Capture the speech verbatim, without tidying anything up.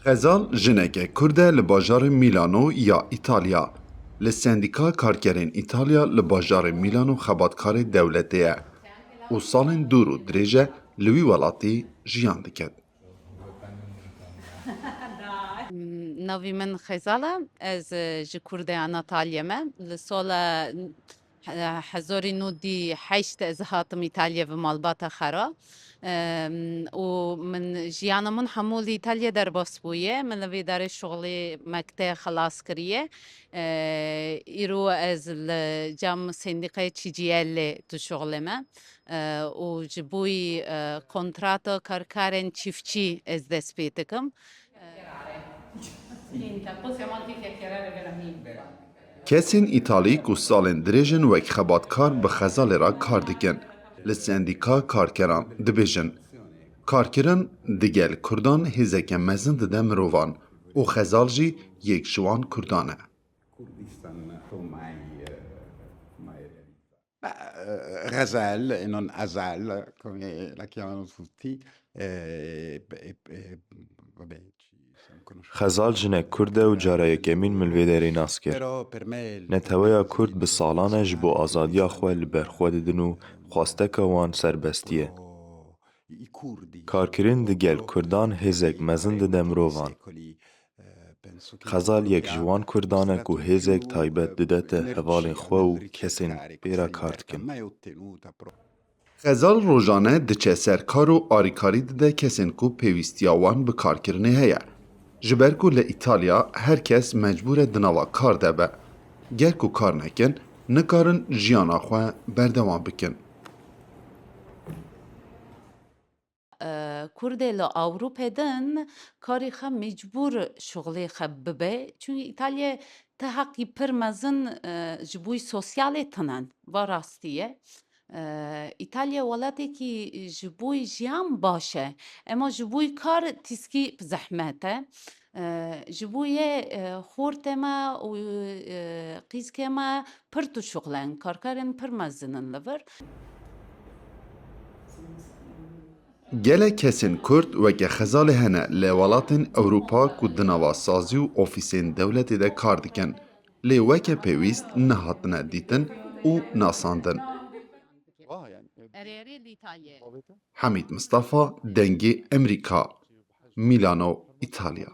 Xezal jineke Kurd e li bajarê Mîlano ya Îtalya. Li Sendîka Karkerên Îtalya li bajarê Mîlano xebatkarê dewletê ye û salên dûr û dirêj e li wî welatî jiyan dike. Navî min Xezal e, ez, e, ji Kurdê Anatolya me. Li sala, e, hezarî nû dî heşt ez hatim Îtalya bi malbata xwe re. Em, û min jiyana min hemû li Îtalya derbas bûye. Min li vê derê şixulê mektê xilas kiriye. E, îro ez li cem sendîqeyê C G L dişixulime. E, û ji bo, e, kontrata karkarên çiftçî ez dest pê dikim. Kesên Îtalî ku salên dirêj in wek xebatkar bi Xezalê re kar dikin, li sendîka karkeran dibêjin, karkirin digel Kurdan hêzeke mezin dide mirovan û Xezal jî yek ji wan Kurdan e. Beh, Xezel e, non Azel, come la chiamano tutti, eh, e, e, vabbè, ci siamo conosciuti. Xezal jinek Kurd e û cara yekemîn min li vê derê nas kir. Però per me il Neteweya Kurd bi salan e ji bo azadiya xwe li ber xwe didin û xwesteka wan serbestî ye. i curdi Karkirin digel Kurdan hêzek mezin dide mirovan. Xezal yek ji wan Kurdan e ku hêzek taybet didete hevalên xwe û kesên pê re kar dikin. Xezal rojane diçe ser kar û arîkarî dide kesên ku pêwîstiya wan bi karkirinê heye. Ji ber ku li Îtalya her kes mecbûr e di nava kar de be. Ger ku kar nekin, nikarin jiyana xwe berdewam bikin. E, Kurdê li Ewropê din karê xwe mecbûr şixulê xwe bibe. Çunkî Îtalya ti heqî pir mezin, e, ji bo sosyalê tinen. Va rastî ye. E, Îtalya welatekî ji bo jiyan baş e. Ema ji bo kar tîskî bi zehmet e. E, ji bo yê, e, xortê me û, e, qîzkê me pir dişuxulin. Karkerên pir mezin in li vir. Gelek kesên Kurd weke Xezalê hene li welatên Ewropa ku di nava sazî û ofîsên dewletê de kar dikin, lê weke pêwîst nehatine dîtin û nasandin. Hemîd Mistefa, Dengê Emerîka, Mîlano, Îtalya.